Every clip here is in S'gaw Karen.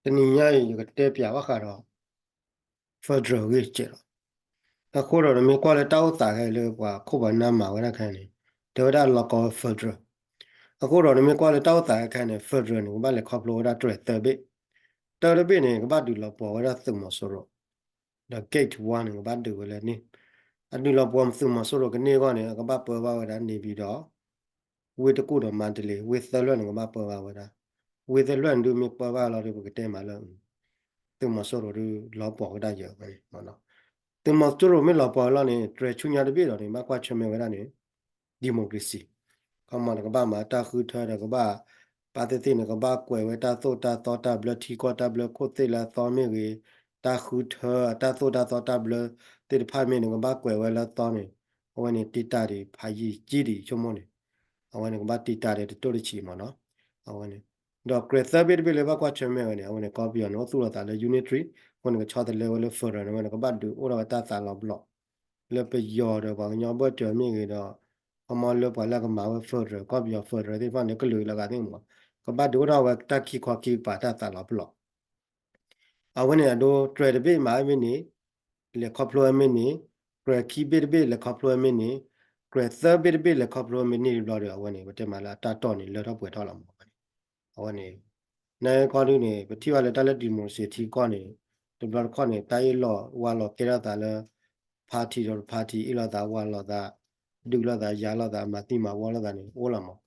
တနံၤညါအံၤ ယကတဲပၠးဘၣ်ဃးဒီး federal အဂ့ၢ်စဲးလီၤ. အဃိဒီးနမ့ၢ်ကွၢ်လၢတၢ်အိၣ်သးခဲအံၤလၢပှၤခိၣ်ပှၤနၢ်မၤဝဲဒၣ်ခဲအံၤန့ၣ် တဲဝဲဒၣ်လီၤကီဝဲ federal. အဃိဒီးနမ့ၢ်ကွၢ်လၢတၢ်အိၣ်သးခဲအံၤန့ၣ် federal န့ၣ် ကဘၣ်လဲၤခီဖျိဝဲဒၣ် ကြၢးသၢဘ့ၣ်, တၢတဘ့ၣ်န့ၣ် ကဘၣ်ဒုးလီၤပှီၢ်ဝဲဒၣ်သုးမီၤစိရိၤ ဒီး gate one န့ၣ် ကဘၣ်ဒုးဝဲလၢန့ၣ်, အဒုးလီၤပှီၢ်သုးမီၤစိရိၤကန့ၢ်အဂီၢ်န့ၣ် အကဘၣ်ပၢဘၣ်ဝဲဒၣ် နေပြည်တော်, ဝ့ၢ်တကူၣ်ဒီး မန္တလေး, ဝ့ၢ်သၢလွဲၢ်န့ၣ် ကဘၣ်ပၢဘၣ်ဝဲဒၣ်. ဝ့ၢ်သၢလွဲၢ်န့ၣ် ဒုးမ့ၢ်ပၢဘၣ်လီၤဒီး ပကတဲမးလၢ သုးမီၤစိရိၤဒုးလီၤပှီၢ်ဝဲဒၣ်ယဲၢ်ဝဲန့ၣ်. သုးမီၤစိရိၤမ့ၢ်လီၤပှီၢ်လီၤန့ၣ် တြဲၤဆူညါတဘ့ၣ်ဒီးန့ၣ် ဘၣ်ကွၢ်ဆၢၣ်မဲာ်ဝဲဒၣ်န့ၣ် democracy. ခီမီန့ၣ် ကဘၣ်မၤတၢ်ဃုထၢဒီး ကဘၣ် ပာ်သ့ၣ်သ့ၣ်န့ၣ် ကဘၣ်ကွဲးဝဲတၢ်သိၣ်တၢ်သီတၢ်ဘျၢ ထံကီၢ်တၢ်ဘျၢ ခိၣ်သ့ၣ်လၢအသီမ့ၢ်ဂ့ၤ, တၢ်ဃုထၢ တၢ်သိၣ်တၢ်သီတၢ်ဘျၢသ့ၣ်တဖၣ်မ့ၢ်န့ၣ် ကဘၣ်ကွဲးဝဲလၢအသီန့ၣ်, အဝဲန့ၣ် တံာ်တာ်ဒံး ဖးယံာ်ကံဒံး ဆိကမိၣ်န့ၣ်, အဝဲန့ၣ် ကဘၣ်တံာ်တာ်ဒံးတတိၢ်တဆံးမးနီၤ. အဝဲန့ၣ် ဒီးကြၢးသၢဘ့ၣ်တဘ့ၣ်လၢဘၣ်ကွၢ်ဆၢၣ်မဲာ်ဝဲန့ၣ် အဝဲန့ၣ် ကီၢ်ပယီၤန့ၣ် အိၣ်သူၣ်လီၤသးလၢ unitary, အဃိန့ၣ် ကဆီတလဲဝဲလၢ federal န့ၣ် အဝဲန့ၣ် ကဘၣ်ဒုးအိၣ်ထီၣ်ဝဲတၢ်သးလီၤပလိာ် လၢပယီၤဒီးပှၤကညီဘၢၣ်စၢၤမ့ၢ်ဂ့ၤဒီး ခီမီလၢပှၤလၢအကမၤဝဲ federal ကီၢ်ပယီၤ federal သ့ၣ်တဖၣ်န့ၣ် ကလုာ်လၢအဂၤသ့ၣ်မး ကဘၣ်ဒုးအိၣ်ထီၣ်ဝဲတၢ်ခံခီခံကပၤတၢ်သးလီၤပလိာ်. အဝဲန့ၣ်အဒိ ကြၢးတဘ့ၣ်မၤဝဲမ့ၢ်န့ၣ်, လဲၤခီဖျိဝဲမ့ၢ်န့ၣ်, ကြၢးခံဘ့ၣ်တဘ့ၣ်လဲၤခီဖျိဝဲမ့ၢ်န့ၣ်, ကြၢးသၢဘ့ၣ်တဘ့ၣ်လဲၤခီဖျိဝဲမ့ၢ်န့ၣ်တဘျီဒီး အဝဲန့ၣ် ပတဲမးလၢအတၢ်တီၢ်န့ၣ် လၢထီၣ်ပှဲၤထီၣ်လီၤမးဝဲန့ၣ်. အဝဲန့ၣ် နကီၢ်ဒုန့ၣ် ပထံၣ်ဘၣ်လၢတၢ်လၢ democracy ထံကီၢ်န့ၣ် တဘျီတခီၣ်န့ၣ် တၢ်အ့ၣ်လိာ်ဝါလိာ်ကဲထီၣ်သးလၢ party ဒီး party အ့ၣ်လိာ်သးဝါလိာ်သး ဒုးလိာ်သးယၤလိာ်သး မၤသံမၤဝီလိာ်သးန့ၣ် အိၣ်လီၤမး.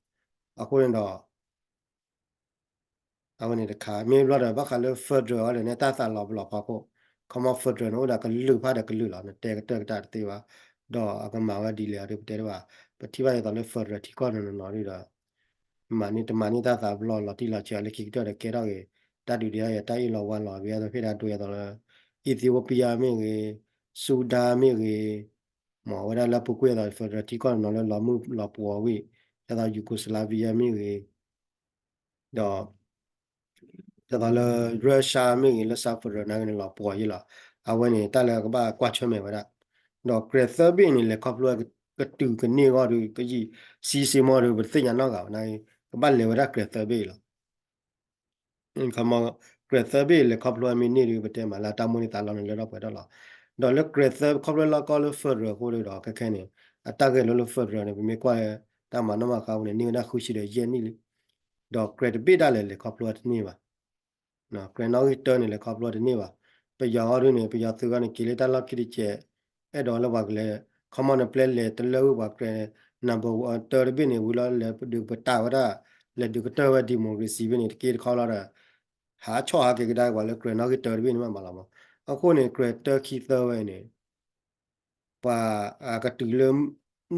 အဃိန့ၣ်ဒီး အဝဲန့ၣ်တခါ မ့ၢ်ဘျီဒီး ဘၣ်ဃးလၢ federal အီၤဒီးန့ၣ် တၢ်သးလီၤပလိာ်ဖီခိၣ်, ခီမီ federal န့ၣ် အိၣ်ဒီးကလုာ်ဖးဒီးကလုာ်လီၤ, နတဲကတၢၢ်ကတၢၢ်တသ့ဘၣ်, ဒီးအကမၤဝဲဒ်လဲၣ်အီၤဒီး ပတဲတဘၣ်, ပထံၣ်ဘၣ်ဒ်သိးလၢ federal ထံကီၢ်နီၢ်နီၢ်နီၢ်ဒီး မၤန့ၢ်တမၤန့ၢ်တၢ်သးပလီၢ်လီၤတံၢ်လီၤဆဲးလၢခံကတၢၢ်ဒီးကဲထီၣ်က့ၤ တၢ်ဒုးဒ်အံၤ တၢ်အ့ၣ်လိာ်ဝါလိာ် ဝံၤအသးဖဲဒၣ်ဒိယၤသိးလၢ Ethiopia မ့ၢ်ဂ့ၤ, Sudan မ့ၢ်ဂ့ၤ, မ့ၢ်ဝဲဒၣ်လၢပူၤကွံာ်အသိး federal ထံကီၢ်နီၢ်နီၢ်လၢလီၤမုၢ်လီၤပှီၤဝံၤ, ဒ်သိး Yugoslavia မ့ၢ်ဂ့ၤ, ဒီး ဒ်သိးလၢ Russia မ့ၢ်ဂ့ၤ လၢ South Korea နာ်က့န့ၣ် လီၤပှီၤယံၤလီၤ. အဝဲန့ၣ် တၢ်လၢကဘၣ်ကွၢ်ဆၢၣ်မဲာ်ဝဲဒၣ်, ဒီးကြၢးသၢဘ့ၣ်န့ၣ် လဲၤခီဖျိကတုၤကန့ၢ်အဂီၢ်ဒီး ကယံာ်ဆံးဆ့မီဒီး ပတသ့ၣ်ညါနီတဂၤဘၣ်နာ်က့, ကဘၣ်လဲၤဝဲဒၣ်ကြၢးသၢဘ့ၣ်အံၤလီၤ. ခီမီ ကြၢးသၢဘ့ၣ်လဲၤခီဖျိဝဲမ့ၢ်န့ၢ်ဒီး ပတဲမးလၢအတၢ်မိၣ်န့ၢ်သးလီန့ၣ် လၢထီၣ်ပှဲၤထီၣ်လီၤ. ဒီးလၢကြၢးသၢခီဖျိလီၢ်ကီၢ်လၢ federal အဃိဒီး ခဲခဲန့ၣ် အတၢ်ဂဲၤလိာ်လၢ federal န့ၣ် ပမ့ၢ်ကွၢ် တၢ်မၤနီၣ်မၤဃါအဃိန့ၣ် န့ၢ်ဝဲဒၣ်ဃုဆံဒီးယဲၢ်နံၣ်လံ. ဒီးကြၢးတဘ့ၣ်ဒၣ်လဲာ်လဲၤခီဖျိဝဲတန့ၢ်ဘၣ် ကြၢးနီၣ်ဂံၢ်တၢန့ၣ် လဲၤခီဖျိတန့ၢ်ဘၣ်. ပယီၤအီၤဒုန့ၣ် ပယီၤသုးအီၤန့ၣ် က့ၤလၢတၢ်လီၢ်ခံတစဲး, အဲၣ်ဒိးလၢပှၤကလဲၤ ခီမီန့ၣ် ပျဲလဲၤတလၢဝံၤပှၤကြၢး number one တၢတဘ့ၣ်န့ၣ် ဝံၤလီၤလဲၤဒုးပတာ်ဝဲဒၣ်, လဲၤဒုးကတၢၢ်ဝဲ democracy ဘ့ၣ်န့ၣ် တက့တခီလီၤဒီး ဟးဆီၣ်ဟးက့ၤကဒါပှၤလၢကြၢးနီၣ်ဂံၢ်တၢတဘ့ၣ်န့ၣ်မးမးလီၤမး. အဃိန့ၣ် ကြၢးတၢခံသၢဝဲအံၤန့ၣ် ပှၤကတုၤလၢ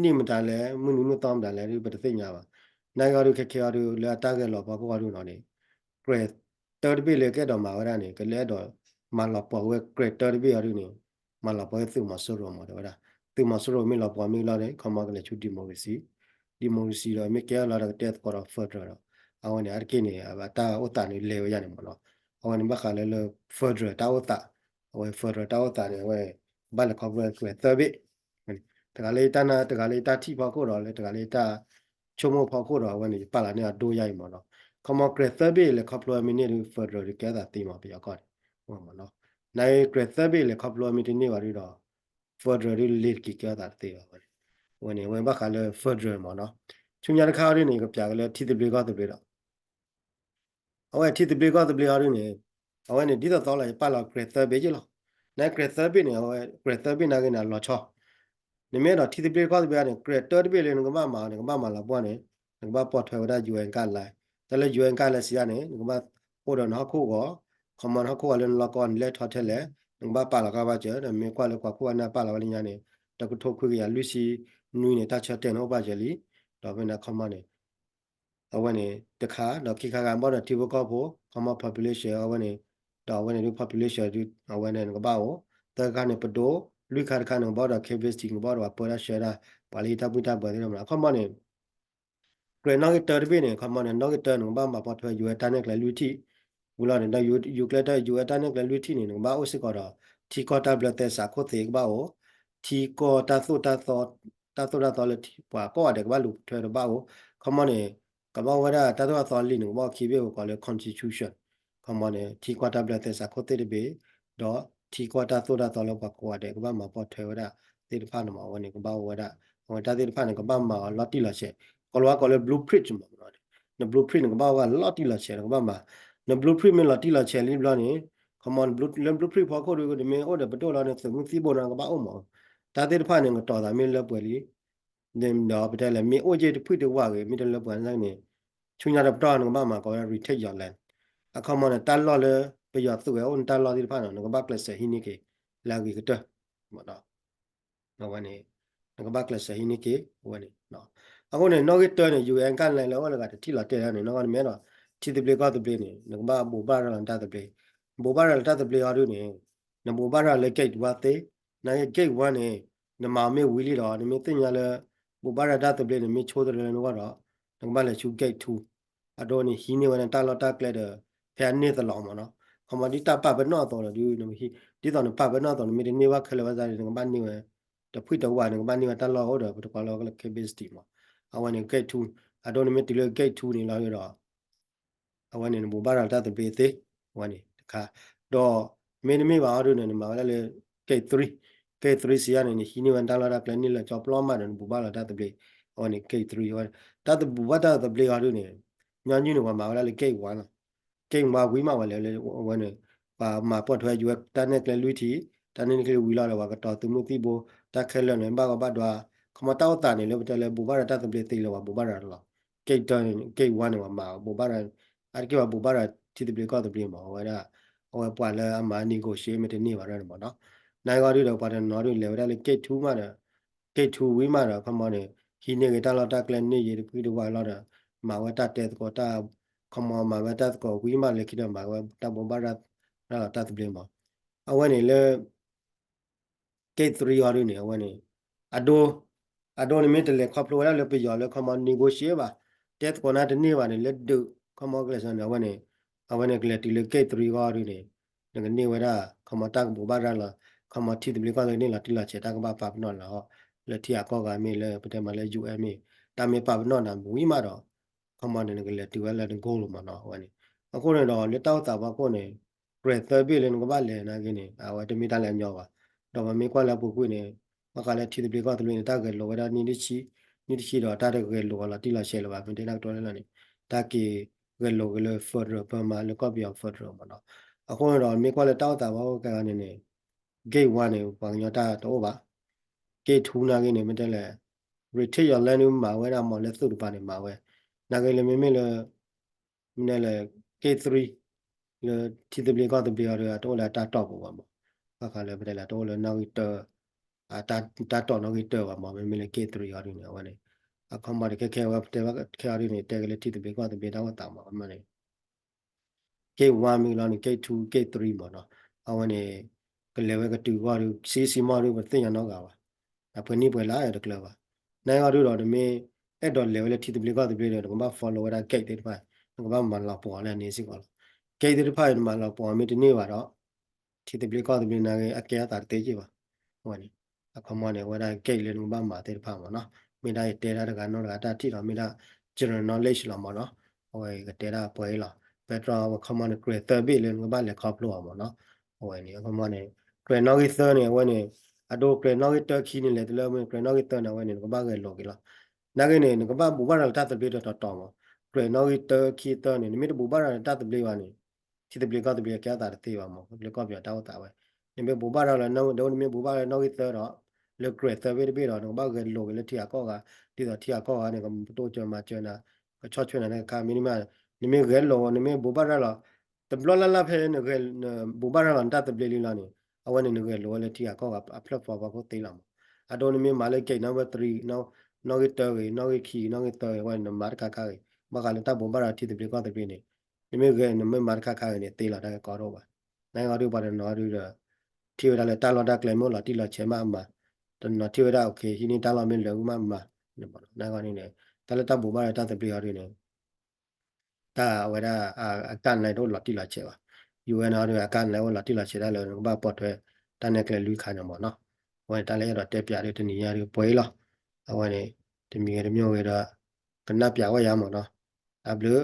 နံၣ်မတၤလဲၣ် မုၢ်နံၤမုၢ်သီမတၤလဲၣ် ပတသ့ၣ်ညါဘၣ်. နာ်က့အီၤဒုး ခဲခဲအီၤဒုး လၢအတၢ်ဂဲၤလိာ်ဖီခိၣ်အီၤဒုနီၤန့ၣ် ကြၢးတၢတဘ့ၣ်လၢကအဲၣ်ဒိးမၤဝဲဒၣ်န့ၣ် ကလဲၤအဲၣ်ဒိးမၤလီၤပှီၢ်ဝဲကြၢးတၢတဘ့ၣ်အီၤဒုန့ၣ် မၤလီၤပှီၢ်ဝဲသုးမီၤစိရိၤမး တဲဝဲဒၣ်. သုးမီၤစိရိၤမ့ၢ်လီၤပှီၢ်မ့ၢ်လီၤန့ၣ် ခီမီကလဲၤဆူ democracy, democracy ဒီးမ့ၢ်ကဲအီၤလီၤဒီးကတဲသကိးဒီး federal ဒီး အဝဲန့ၣ် အါတက့ၢ်န့ၣ် အတၢ်အိၣ်သးန့ၣ်လဲၤဝဲယါန့ၣ်မးနီၤ. အဝဲန့ၣ်ဘၣ်ဃးလၢလၢ federal တၢ်အိၣ်သး, အဝဲ federal တၢ်အိၣ်သးန့ၣ် အဝဲ ဘၣ်လဲၤခီဖျိကြၢးသၢဘ့ၣ် တဂၤလၢတၢ်နၢ် တဂၤလၢတၢ်ထံၣ်ဖီခိၣ်ဒီး လၢတဂၤလၢတၢ်ဆိကမိၣ်ဖီခိၣ်ဒီး အဝဲန့ၣ် ယပာ်လီၤန့ၢ်အဒိယါအံၤမးနီၤ. ခီမီကြၢးသၢဘ့ၣ်လဲၤခီဖျိမ့ၢ်န့ၢ်ဒုး federal ဒုးကဲအသးသ့မး ပယီၤကီၢ်န့ၣ် မးနီၤ. နာ်က့ကြၢးသၢဘ့ၣ်လဲၤခီဖျိမ့ၢ်တန့ၢ်ဘၣ်ဒုဒီး federal ဒုးလ့ၤတက့ၤကဲအသးတသ့ဘၣ်ဝဲန့ၣ်. အဝဲန့ၣ် အဝဲဘၣ်ဃးလၢ federal မးနီၤ. ဆူညါတခါအီၤဒုန့ၣ် ကပျးက့ၤလၢထံသဘျ့ကီၢ်သဘျ့ဒီး အဝဲထံသဘျ့ကီၢ်သဘျ့အီၤဒုန့ၣ် အဝဲန့ၣ် ဒ်သိးသိးလီၤ ယပာ်လီၤကြၢးသၢဘ့ၣ်ယ့ၣ်လီၤ. နာ်က့ကြၢးသၢဘ့ၣ်န့ၣ် အဝဲကြၢးသၢဘ့ၣ်နာ်က့န့ၣ် အလီၤဆီ နမ့ၢ်အဲၣ်ဒိးထံသဘျ့ကီၢ်သဘျ့န့ၣ် ကြၢးတၢတဘ့ၣ်လၢနကဘၣ်မၤအီၤန့ၣ် နကဘၣ်မၤလီၤပှီၢ်န့ၣ် နကဘၣ်ပိာ်ထွဲဝဲဒၣ် ယူၣ်အၣ် guideline, တၢ်လၢ ယူၣ်အၣ် guideline စံးဒၣ်န့ၣ် နကဘၣ်အိၣ်ဒီးနဟီၣ်ခိၣ်ဂီၤ, ခီမီနဟီၣ်ခိၣ်ဂီၤလၢနလီၢ်ကီၢ်န့ၣ် လဲၢ်ထီၣ်ထဲလဲၣ်, နကဘၣ်ပာ်လီၤကဘၣ်စၢၤ ဒီးမ့ၢ်ကွၢ်လၢပှၤခိၣ်ပှၤနၢ်ပာ်လီၤဝဲလၢညါန့ၣ် တကထိခွံကယၤလွံၢ်ဆံနွံန့ၣ် တၢ်ဆၢတဲာ်န့ၣ်အိၣ်ဘၣ်စၢၤလံ. ဒီးဖဲန့ၣ်ခီမီန့ၣ် အဝဲန့ၣ်တခါ ဒီးခံခါဂၤ ဘၣ်ဒီးထံဖိကီၢ်ဖိ ခီမီ population အဝဲန့ၣ်, ဒီးအဝဲန့ၣ်ဒုး population ဒုး အဝဲန့ၣ်နကဘၣ်အိၣ်, သၢခါန့ၣ်ပဒိၣ်, လွံၢ်ခါတခါန့ၣ် နကဘၣ်အိၣ်ဒီး capacity နကဘၣ်အိၣ်ဒီးပှၤပၢတၢ်ဆှၢတၢ် ပှၤလၢဟံးတၢ်ဘှံးတၢ်ဘၢသ့ၣ်တဖၣ်မး အခီမီန့ၣ် ကြၢးနီၣ်ဂံၢ်တၢတဘ့ၣ်န့ၣ် ခီမီန့ၣ် နီၣ်ဂံၢ်တၢန့ၣ် နကဘၣ်မၤပိာ်ထွဲ ယူၣ်အၣ် တၢ်နဲၣ်ကျဲလွံၢ်ထံၣ်, ဝံၤလီၤန့ၣ် ဒီးယူၣ်ကျဲတၢ ယူၣ်အၣ် တၢ်နဲၣ်ကျဲလွံၢ်ထံၣ်န့ၣ် နကဘၣ်အိၣ်စ့ၢ်ကီးဒီး ထံကီၢ်တၢ်ဘျၢသဲစးခိၣ်သ့ၣ်ကဘၣ်အိၣ်, ထံကီၢ်တၢ်သိၣ်တၢ်သီ တၢ်သိၣ်တၢ်သီလၢပှၤကိးဂၤဒဲးကဘၣ်လူၤပိာ်ထွဲတဘၣ်အိၣ်, ခီမီန့ၣ် ကဘၣ်အိၣ်ဝဲဒၣ်တၢ်သိၣ်တၢ်သီလံာ်န့ၣ် ကဘၣ်အိၣ်ခံဘ့ၣ် ပကိးလၢ constitution, ခီမီန့ၣ် ထံကီၢ်တၢ်ဘျၢသဲစးခိၣ်သ့ၣ်တဘ့ၣ်, ဒီးထံကီၢ်တၢ်သိၣ်တၢ်သီလၢပှၤကိးဂၤဒဲး ကဘၣ်မၤပိာ်ထွဲဝဲဒၣ်သ့ၣ်တဖၣ်န့ၣ်မး အဝဲန့ၣ် ကဘၣ်အိၣ်ဝဲဒၣ်, အဝဲတၢ်သ့ၣ်တဖၣ်န့ၣ်ကဘၣ်မၤအီၤလီၤတံၢ်လီၤဆဲး, ကီလၤဝါကိးလၢ blueprint မး, န blueprint န့ၣ် ကဘၣ်အိၣ်ဝဲလီၤတံၢ်လီၤဆဲး နကဘၣ်မၤ, န blueprint မ့ၢ်လီၤတံၢ်လီၤဆဲးလံဘျီန့ၣ်, ခီမီ လၢ blueprint ဖီခိၣ်ဒီး နမ့ၢ်အိၣ်ဒီးပဒိၣ်လီၤန့ၣ် သုးမုၢ်သံၣ်ဘိန့ၣ် ကဘၣ်အိၣ်မး, တၢ်သ့ၣ်တဖၣ်န့ၣ် ကတီၤသးမ့ၢ်လၢပှဲၤလံ ဒီးပတဲလဲၣ် မ့ၢ်အိၣ်က့တဖုတဝၢ်ဂ့ၤ မ့ၢ်တလၢပှဲၤန့ၣ် ဆူညါတပတီၢ်နကဘၣ်မၤကိးဝဲဒၣ် retake your land. အခီမီန့ၣ် တၢ်လီၢ်လၢ ပယီၤသုးဝဲအိၣ်န့ၣ် တၢ်လီၢ်သ့ၣ်တဖၣ်န့ၣ် နကဘၣ်ကျဲးစၢးဟံးန့ၢ်က့ၤ လၢအဂ့ၤကတၢၢ် အဝဲန့ၣ် နကဘၣ်ကျဲးစၢးဟံးန့ၢ်က့ၤ အဝဲန့ၣ်. အဃိန့ၣ် နီၣ်ဂံၢ်တၢန့ၣ် ယူၢ်အဲၣ် ကၣ်လဲၤလၢအအိၣ်လၢဂၤတထံၣ်လီၤတဲာ်ဒၣ်န့ၣ် နီၢ်ကီၢ်နမဲဒီး ထံသဘျ့ကီၢ်သဘျ့န့ၣ် နကဘၣ်ဘိးဘၣ်ရၤလီၤနတၢ်သဘျ့, ဘိးဘၣ်ရၤလီၤတၢ်သဘျ့အီၤဒုန့ၣ် နဘိးဘၣ်ရၤလၢ gate one သ့, န gate one န့ၣ် နမၤအီၤမ့ၢ်ဝံၤလံဒီး နမ့ၢ်သ့ၣ်ညါလၢ ဘိးဘၣ်ရၤတၢ်သဘျ့န့ၣ် မ့ၢ်ဆိတရၢလၢနဂီၢ်ဒီး နကဘၣ်လဲၤဆူ gate two အဒိန့ၣ် ဟံးန့ၢ်ဝဲဒၣ်တၢ်လီၢ်တၢ်ကျဲဒီး ဖဲအန့ၢ်သလီၤမးနီၤ, ခီမီဒ်တၢ်ပာ်ပနီၣ်အသိးဒီး ဒ်သိးနပာ်ပနီၣ်အသိး နမ့ၢ်တန့ၢ်ဘၣ်ခဲလၢာ်ဝဲဒၣ်န့ၣ် နကဘၣ်န့ၢ်ဝဲ တဖုတဝၢ်န့ၣ် နကဘၣ်န့ၢ်ဝဲတၢ်လီၢ်အိၣ်ဒီး ပတကွၢ်လၢ capacity မး, အဝဲန့ၣ် gate two အဒိနမ့ၢ်တုၤလၢ gate two န့ၣ်လီၤဒီး အဝဲန့ၣ် နဘိးဘၣ်ရၤလီၤတၢ်သဘျ့သ့, အဝဲန့ၣ်တခါ, ဒီးမ့တမ့ၢ်ဘၣ်အီၤဒုန့ၣ် နမၤဝဲဒၣ်လၢ gate three, gate three စံးယါန့ၣ် နဟံးန့ၢ်ဝဲတၢ်လီၢ်တၢ်ကျဲန့ၣ်လၢကၠီပျီမးဒီး နဘိးဘၣ်လီၤတၢ်သဘျ့, အဝဲန့ၣ် gate three အဝဲ, တၢ်သဘိးဘၣ်တၢ်သဘျ့အီၤဒုန့ၣ်, ညီနုၢ်န့ၣ် ပှၤမၤဝဲဒၣ်လၢ gate one လီၤ, gate one ဝံၤမးဝဲလဲၤလၢအဝဲန့ၣ်, ပှၤမၤပိာ်ထွဲယူၤဝဲတၢ်နဲၣ်ကျဲလွံၢ်ထံၣ်, တၢ်နဲၣ်ကျဲဝံၤလီၤဒီး ပှၤကတီၤသုးမုၢ်သံၣ်ဘိ, တၢ်ခဲလၢာ်န့ၣ် ဘၣ်ဂီၢ်ဘၣ်ဒွး, ခီမီတၢ်အိၣ်သးန့ၣ်လၢပတဲလၢဘိးဘၣ်ရၤတၢ်သဘျ့သ့လၢပှၤဘိးဘၣ်ရၤလီၤ gate one န့ၣ် ပှၤမၤဘိးဘၣ်ရၤ, အါတက့ၢ်ပှၤဘိးဘၣ်ရၤထံသဘျ့ကီၢ်သဘျ့မး အဝဲဒၣ်, အဝဲပှၤလၢအမၤ negotiate မ့ၢ်တန့ၢ်ဘၣ်ဒၣ်န့ၣ်မးနီၤ, နဂီၢ်ဒုဒီး ပှၤတနီၤဒုလဲၤဝဲဒၣ်လၢ gate two မးဒီး, gate two ဝံၤမးဒီး ခီမီန့ၣ် ဟံးန့ၢ်ဂ့ၤတၢ်လီၢ်တၢ်ကျဲန့ၢ်ယံၤတဖုတဝၢ်လီၤဒီး မၤဝဲတၢ်တဲသကိးတၢ်, ခီမီမၤဝဲတၢ်သကိးဝံၤမးလၢခံဒီးမၤဝဲတၢ်ဘိးဘၣ်ရၤလီၤတၢ်သဘျ့မး, အဝဲန့ၣ်လၢ gate three အီၤဒုန့ၣ် အဝဲန့ၣ်, အဒိ, အဒိန့ၣ်မ့ၢ်တလဲၤခီဖျိဝဲဒၣ်လၢပယီၤလၢခီမီ negotiate ဘၣ်, တဲသကိးနၤတန့ၢ်ဘၣ်န့ၣ် လၢဒုး ခီမီကလဲၤစၢၤန့ၣ် အဝဲန့ၣ်, အဝဲန့ၣ်ကလဲၤတုၤလၢ gate three အီၤဒုန့ၣ်, နကန့ၢ်ဝဲဒၣ် ခီမီတၢ်ကဘိးဘၣ်ရၤလီၤ, ခီမီထံသဘျ့ကီၢ်သဘျ့န့ၣ်လီၤတံၢ်လီၤဆဲး တၢ်ကဘၣ်ပာ်ပနီၣ်လီၤ, လၢထံဂၤကီၢ်ဂၤမ့ၢ်လၢပတဲမးလၢ ယူၢ်အဲၣ် မ့ၢ်, တၢ်မ့ၢ်ပာ်ပနီၣ်နၤဝံၤမးဒီး ခီမီန့ၣ် နကလဲၤတုၤဝဲလၢန goal လီၤမးနီၤ အဝဲန့ၣ်, အဃိန့ၣ်ဒီး လၢတၢ်အိၣ်သးဖီခိၣ်န့ၣ်, ကြၢးသၢဘ့ၣ်လၢနကဘၣ်လဲၤနာ်က့န့ၣ် အဝဲတမ့ၢ်တၢ်လၢအညီဘၣ်, ဒီးပမ့ၢ်ကွၢ်လၢအပူၤကွံာ်န့ၣ်, ဘၣ်ဃးလၢထံသဘျ့ကီၢ်သဘျ့န့ၣ် တၢ်ဂဲၤလိာ်ဝဲဒၣ်နံၣ်တဆံ, နံၣ်တဆံဒီး တၢ်တဂဲၤလိာ်အီၤလီၤတံၢ်လီၤဆဲးလၢၤဘၣ်, မ့ၢ်တဲတၢ်ကတိၤလၢလီၤန့ၣ်, တၢ်က့ၤဂဲၤလိာ်က့ၤလၢ federal ပၢမး လၢကီၢ်ပယီၤ federal မးနီၤ, အဃိန့ၣ်ဒီး မ့ၢ်ကွၢ်လၢတၢ်အိၣ်သးဖီခိၣ်ခဲအံၤန့ၣ်န့ၣ် gate one န့ၣ် ပှၤကညီတၢ်တအိၣ်ဘၣ်, gate two နာ်က့န့ၣ် မ့ၢ်တဲလဲၣ်, retake your land မၤဝဲဒၣ်မးလၢသုးတပၤန့ၣ်မၤဝဲ, နာ်က့လၢမ့မ့ၢ်လၢ မ့ၢ်တဲလဲၣ် gate three လၢထံသဘျ့ကီၢ်သဘျ့အီၤဒီး အတအိၣ်လၢအတၢ်တီၢ်ပူၤဘၣ်မး, ဘၣ်ဃးလၢပတဲလဲၣ် တအိၣ်လၢနီၣ်ဂံၢ်တၢ, တၢ်တီၢ်နီၣ်ဂံၢ်တၢဘၣ်မး မ့မ့ၢ်လၢ gate three အီၤဒုန့ၣ် အဝဲန့ၣ်, အခီမီတခဲခဲအဝဲပတဲဘၣ်ခဲအီၤဒုန့ၣ် တဲက့ၤလၢထံသဘျ့ကီၢ်သဘျ့တၢ်အိၣ်သးမး ခီမီန့ၣ် gate one မ့ၢ်လီၤန့ၣ် gate two gate three မးနီၤ, အဝဲန့ၣ် ကလဲၤဝဲကတုၤဂီၢ်ဒီး ဆံးဆံးမီၢ်ဒု ပသ့ၣ်ညါနီတဂၤဘၣ်, အပှဲၤနံၣ်ပှဲၤလါတကျၢၤဘၣ်, နဂီၢ်ဒုဒီး နမ့ၢ်အဲၣ်ဒိးလဲၤဝဲလၢထံသဘျ့ကီၢ်သဘျ့ဒီး နကဘၣ် follow ဝဲဒၣ် gate သ့ၣ်တဖၣ်, နကဘၣ်မၤလီၤပှီၤအီၤလၢအန့ၣ်စ့ၢ်ကီးလီၤ, gate သ့ၣ်တဖၣ်အံၤ နမၤလီၤပှီၤအီၤမ့ၢ်တန့ၢ်ဘၣ်ဒီး ထံသဘျ့ကီၢ်သဘျ့နာ်က့ အကဲအသးတသ့က့ၢ်ဘၣ်, အဝဲန့ၣ်, အခီမီန့ၣ် အဝဲဒၣ် gate လၢနကဘၣ်မၤသ့ၣ်တဖၣ်မးနီၤ, မ့ၢ်ဒၣ်ယတဲဒၣ်တဂၤနီတဂၤတၢ်ထံၣ်လီၤ, မ့ၢ်ဒၣ် general knowledge လီၤမးနီၤ, အဝဲကတဲဒၣ်ပှဲၤအံၤလီၤ, ဖဲတြီအခီမီန့ၣ် ကြၢးသၢဘ့ၣ်လၢနကဘၣ်လဲၤခီဖျိအီၤမးနီၤ, အဝဲန့ၣ် အခီမီန့ၣ် ကြၢးနီၣ်ဂံၢ်သၢန့ၣ် အဝဲန့ၣ်, အဒိကြၢးနီၣ်ဂံၢ်တၢခံန့ၣ် လဲၤတုၤလၢမ့ၢ်ကြၢးနီၣ်ဂံၢ်သၢန့ၣ် အဝဲန့ၣ် နကဘၣ်ဂဲၤလိာ်က့ၤလီၤ, နာ်က့န့ၣ် နကဘၣ်ဘိးဘၣ်ရၤလီၤတၢ်သဘျ့တတီၤတီၤမး, ကြၢးနီၣ်ဂံၢ်တၢခံသၢန့ၣ် နမ့ၢ်တဘိးဘၣ်ရၤလီၤတၢ်သဘျ့ဘၣ်န့ၣ် ထံသဘျ့ကီၢ်သဘျ့အကဲအသးတသ့ဘၣ်မး, လၢကီၢ်ပယီၤတၢ်အိၣ်သးဝဲ, နမ့ၢ်ဘိးဘၣ်ရၤလီၤ ဒီးနမ့ၢ်ဘိးဘၣ်ရၤလီၤနီၣ်ဂံၢ်သၢဒီး, လၢကြၢးသၢဘ့ၣ်တဘ့ၣ်ဒီး နကဘၣ်ဂဲၤလိာ်က့ၤလၢထံဂၤကီၢ်ဂၤ, ဒ်သိးထံဂၤကီၢ်ဂၤန့ၣ် ကတိၢ်စၢၤမၤစၢၤနၤ, ကဆီၣ်ထွဲနၤတခါခါ မ့တမ့ၢ်, နမ့ၢ်ဂဲၤလိာ် နမ့ၢ်ဘိးဘၣ်ရၤလီၤ, တဘျီလၢ်လၢ်ဖဲနဂဲၤ, နဘိးဘၣ်ရၤလီၤနတၢ်သဘျ့လံလီၤန့ၣ်, အဝဲန့ၣ်နဂဲၤလိာ်ဝဲလၢထံဂၤကီၢ်ဂၤ အဖျၢၣ်ဖီဖီခိၣ်သ့လီၤမး, အဒိနမ့ၢ်မၤလၢ gate number three နီၣ်ဂံၢ်တၢဂ့ၤ နီၣ်ဂံၢ်ခံ နီၣ်ဂံၢ်သၢဂ့ၤ အဝဲန့ၣ် နမၤတခါခါဂ့ၤ, ဘၣ်ဃးလၢတၢ်ဘိးဘၣ်ရၤထံသဘျ့ကီၢ်သဘျ့န့ၣ်, နမ့ၢ်ဂဲၤ နမ့ၢ်မၤတခါခါဂ့ၤန့ၣ် သ့လီၤတၢ်ဂ့ၢ်ကီဒိၣ်ဘၣ်, နဂီၢ်ဒုပှၤတနီၤဒုဒီး, ထံၣ်ဝဲဒၣ်လၢတၢ်လီၢ်တၢ်ကျဲမ့ၢ်အိၣ်လီၤတံၢ်လီၤဆဲးမးမၤ, တနီၤထံၣ်ဝဲဒၣ် okay ဟံးန့ၢ်တၢ်လီၢ်မ့ၢ်လၢာ်ဝံၤမးမၤ, နဂီၢ်ဒုန့ၣ်, တၢ်လၢတၢ်ဘိးဘၣ်ရၤတၢ်သဘျ့အီၤဒုန့ၣ် တၢ်ဝဲဒၣ် အကၣ်နလဲတအိၣ်လီၤတံၢ်လီၤဆဲးဘၣ်, ယူၤဝဲန့ၣ်အီၤဒု အကၣ်နလဲအိၣ်လီၤတံၢ်လီၤဆဲးဒၣ်လၢ နကဘၣ်ပိာ်ထွဲ တၢ်နဲၣ်ကျဲလွံၢ်ခါန့ၣ်မးနီၤ, အဝဲန့ၣ်တၢ်လၢအဲၣ်ဒိးတဲပၠးဒုတနံၤညါဒုပှဲၤအံၤလီၤ, အဝဲန့ၣ် တမံၤဂ့ၤတမံၤဂ့ၤဒီး ကနၣ်ပၠးဝဲယၤမးနီၤ, တၢ်ဘျုး